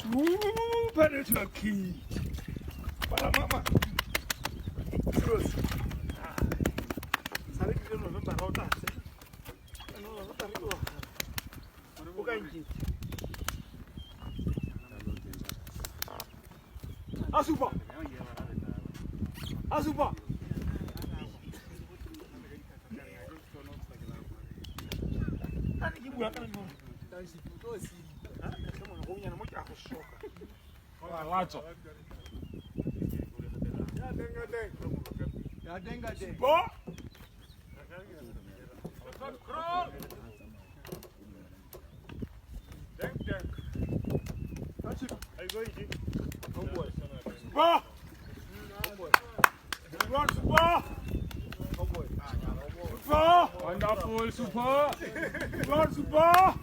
Super kick. Para mama. Cross. Sabe que November ga o tlatse. No, no, no, o ka nkete. A supa. A supa. Nna ke bua ka nna. Ha? Ke mo go nyana mo ke a go soka. Wa tswa. Bo. Bo. Run, super. Super. Wonderful, super. Run, super.